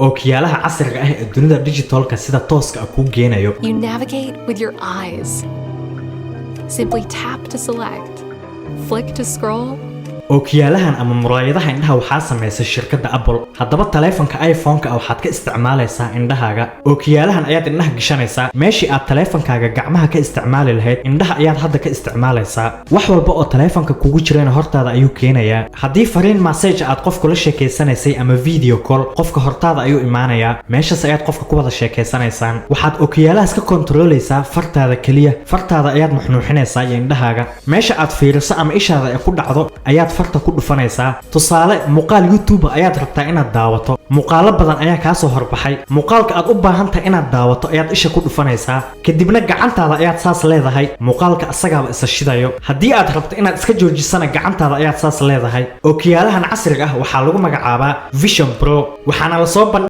Ookiyaalaha casriga ah ee dunida digitalka sida tooska ah kuu geenayo. You navigate with your eyes. Simply tap to select, flick to scroll, Ookiyaalahan ama muraayadaha indhaha waxaa samaysa shirkadda Apple. Haddaba, taleefanka iPhone-ka ah waxaad ka isticmaalaysaa indhahaaga. Ookiyaalahan ayaad indhaha gashanaysaa. Meeshii aad taleefankaaga gacmaha ka isticmaali lahayd, indhaha ayaad hadda ka isticmaalaysaa. Wax walba oo taleefanka kugu jirana hortaada ayuu keenayaa. Haddii fariin message aad qof kula sheekaysanaysay ama video call, qofka hortaada ayuu imaanayaa. Meeshaas ayaad qofka ku wada sheekaysanaysaan. Waxaad ookiyaalahaas ka kontroolaysaa fartaada keliya. Fartaada ayaad nuxnuuxinaysaa iyo indhahaaga. Meesha aad fiiriso ama ishaada ay ku dhacdo ayaad farta ku dhufanaysaa. Tusaale, muuqaal YouTube ayaad rabtaa inaad daawato. Muuqaalo badan ayaa kaa soo horbaxay. Muuqaalka aad u baahan tahay inaad daawato ayaad isha ku dhufanaysaa, kadibna gacantaada ayaad saas leedahay. Muuqaalka asagaaba isa shidayo. Haddii aad rabto inaad iska joojisana, gacantaada ayaad saas leedahay. Ookiyaalahan casriga ah waxaa lagu magacaabaa Vision Pro, waxaana lasoo bandhigay